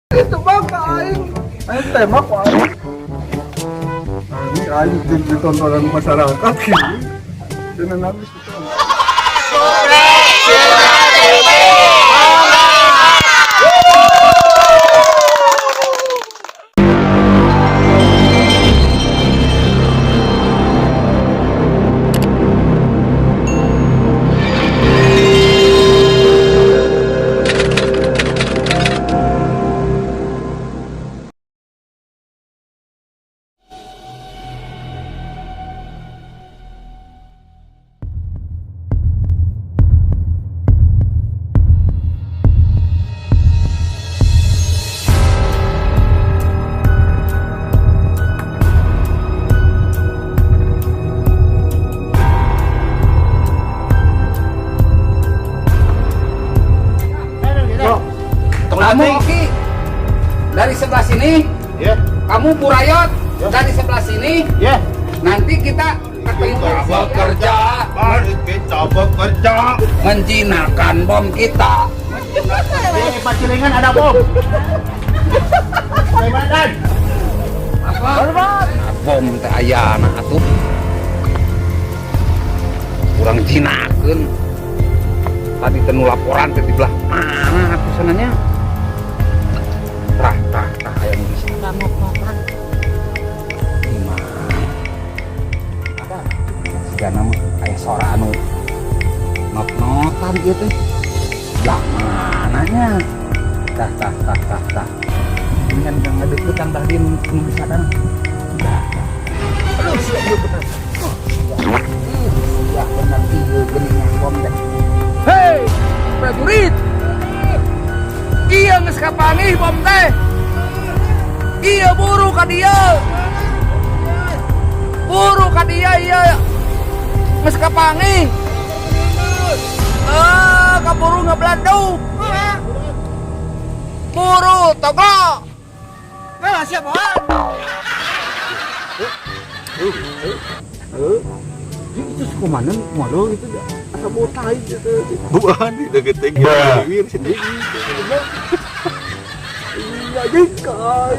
Itu bang ka aing. Aing tembak ku aing. Ini aing di tontonan masyarakat gini. Jangan nangis itu. Kamu Oki dari sebelah sini, Ya, kamu Burayot Ya. dari sebelah sini. Ya. Nanti kita ketemu Kita bekerja, Mari kita bekerja. Menjinakkan bom kita. Di Pacilingan ada bom. Bagaimana, Dan? Apa? Bom teh ayana atuh. Kurang jinakeun. Tadi teh nu laporan teh di belah mana atuh sananya? Tah, tah, tah, aya nu bisa. Di mana? Sigana mah aya sora anu not-notan ieu teh. Belah mananya? Tah, tah, tah, tah, tah. Ini kan udah ngedeketan tah dia nu bisa kan. Tah, tah. Aduh, sia ieu bener. Oh, sia. Ih, sia bener ieu geuningan bom teh. Hei, prajurit. Iya geus kapanggih bom teh. Iya buru ka dieu. Buru ka dieu ieu. Geus kapanggih. Eh, kaburu ngebeladuk. Buru toglo. Nah, siapa? Itu komandan modal itu ya. Asa botai gitu. Bukan di deketin gitu sendiri. Iya, jeung kai.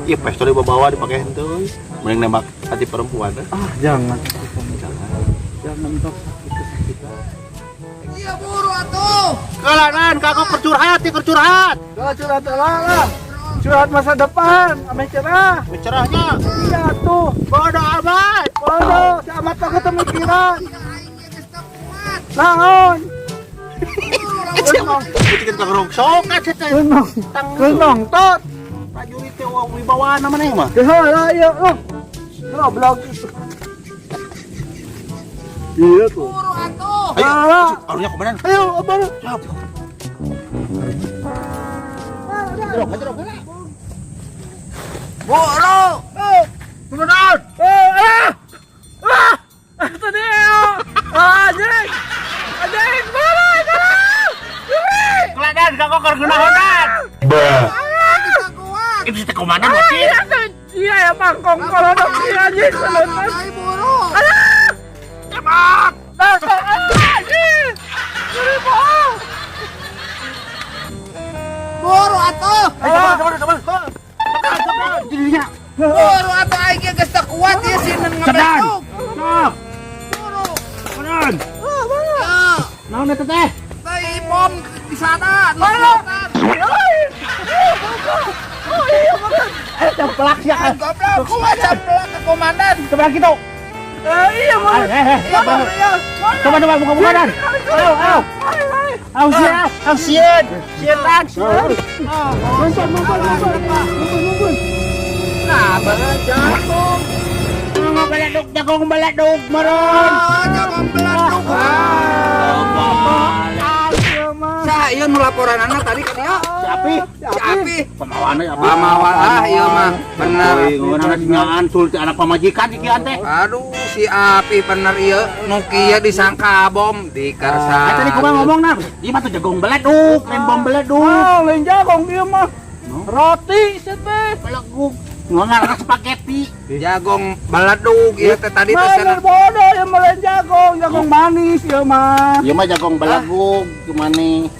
Iya, pistol dibawa dipakai henteu. Mending nembak hati perempuan. Ah, jangan. Jangan. Jangan tok sakit kesakitan. Iya buru atuh. Kalanan, kagak curhat, keur curhat. Lah curhat lah lah. Curhat masa depan, ame cerah. Cerahnya. Iya tuh. Bodoh amat. Bodoh, si amat mah ketemikiran. Iya aing ge geus teu kuat. Naon? Itu kita ngerongsokan sih teh. Kenong. Kenong tot. Prajurit teh wibawa namanya mah. Kehala ieu loh. Goblok. Iya tuh. Buru atuh. Ayo, Ah. arunya komandan. Ayo, abang. Siap. Buru. Komandan. Oh, ah! Ah! Itu dia. Ah, anjing. Anjing, mana? Mana? Keladan kagak keur geunahonan. Aing geus teu kuat. Itu si komandan wakil. Iya ya mangkong kalau dong anjing. Aing buru. Tembak. Nah, anjing. Ngeri bohong. Buru atuh. Ayo, coba, coba, coba. Jadinya. Buru atuh aing ge geus teu kuat ieu sineun Cedan. ngebetuk. Stop. Buru. Komandan. Ya. Naon eta teh? Tai bom di sana. Not-notan. Oh iya, makan. Eh, camplak sia. Ah, goblok, kuat camplak ke komandan. Coba gitu. Eh, iya, makan. Eh, Iya, coba. Coba coba buka-buka dan. Ayo, ayo. Ayo sieun, ayo sieun. Sieun dan sieun. Ngumpul, ngumpul, ngumpul. Ngumpul, ngumpul. Nah, bener jagung. Baladuk jagung baladuk meron. Ah, jagung beladuk. Ayo, mah. Sah, ieu nu laporanana tadi ka dieu. Si Api. Si Api. Pamawana ya. Pamawa ah ieu mah bener. Ngeunana dingaan tul ti anak pamajikan iki teh. Aduh, si Api bener ieu nu kieu disangka bom dikersa. Eh tadi kumaha ngomong nah? Ieu mah tuh jagung beleduk, lain bom beleduk. Oh, lain jagung ieu mah. Roti sih teh. Beleguk. Ngongar spaghetti. Jagung beleduk ieu teh tadi teh Bener cenah. bodoh ya mah lain jagung, jagung manis ieu mah. Ieu mah jagung beleguk gimana?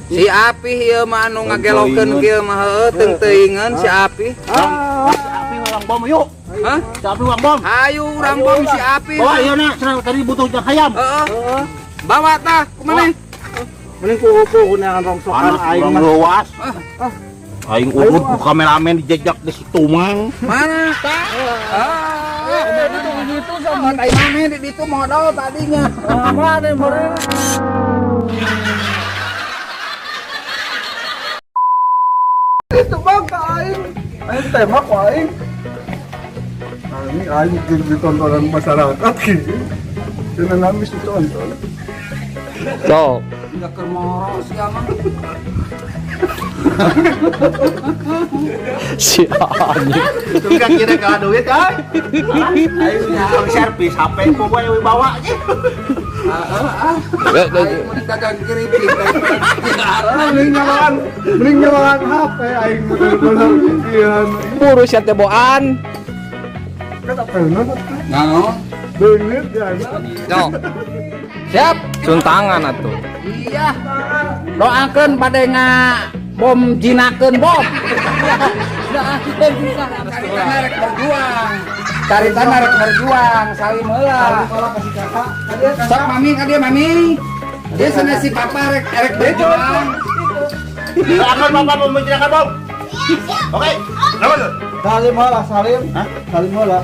Si Apih ieu mah anu ngagelokeun kieu mah heueuh teung-teuingeun si Apih. Ah, Api urang bom yuk. Hah? Si Api urang bom. Ayo urang bom si Apih. Bawa ieu na, cenah tadi butuh jeung hayam. Heeh. Bawa tah, kumaha? Mending ku neangan rongsokan Panas aing urang mah. leuwas. Aing udut ku kameramen dijejak di situ mang. Mana? Tah. Ah, itu gitu sama tai maneh di ditu modal tadinya. Ah, mana meureun? Itu bang ka aing. Aing tembak ku aing. Ini aing jadi ditontonan masyarakat gitu. Jangan nangis ditonton. Sok. Enggak keur moro sia mah. Si anjing. Itu kan kira ka duit kan. Aing nyang servis HP ku we bawa ge. Heeh ah. Ya, ya, Aing mending dagang keripik daripada Ah, mending nyalaan HP aing bener-bener pikiran. Buru sia teh boan. Kan apa yang Naon? Beungeut ya. Sok. Siap. Suntangan atuh. Iya. Doakeun pada nga bom jinakeun bom. Doakeun susah. Caritana rek berjuang. Caritana rek berjuang salim heula. Kalau kasih kakak, tadi Sok mami ka dia mami. Dia sana si papa rek rek berjuang. Doakan bapak mau menjinakan bom. Oke, kenapa tuh? Salim lah, salim. Hah? Salim lah.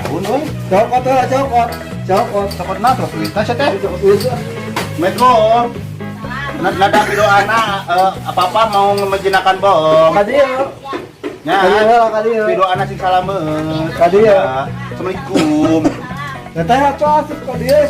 Naon euy? Cokot lah, cokot. Cokot. Cokot na terus duitna sia teh. Cokot duit lah. Assalamualaikum. Nada doana apa-apa mau menjinakan bom. Kadi ya. Nya. Kadi lah, kadi ya. Doana sing salamet. Kadi ya. Assalamualaikum. Ya teh atuh asup kadi ya.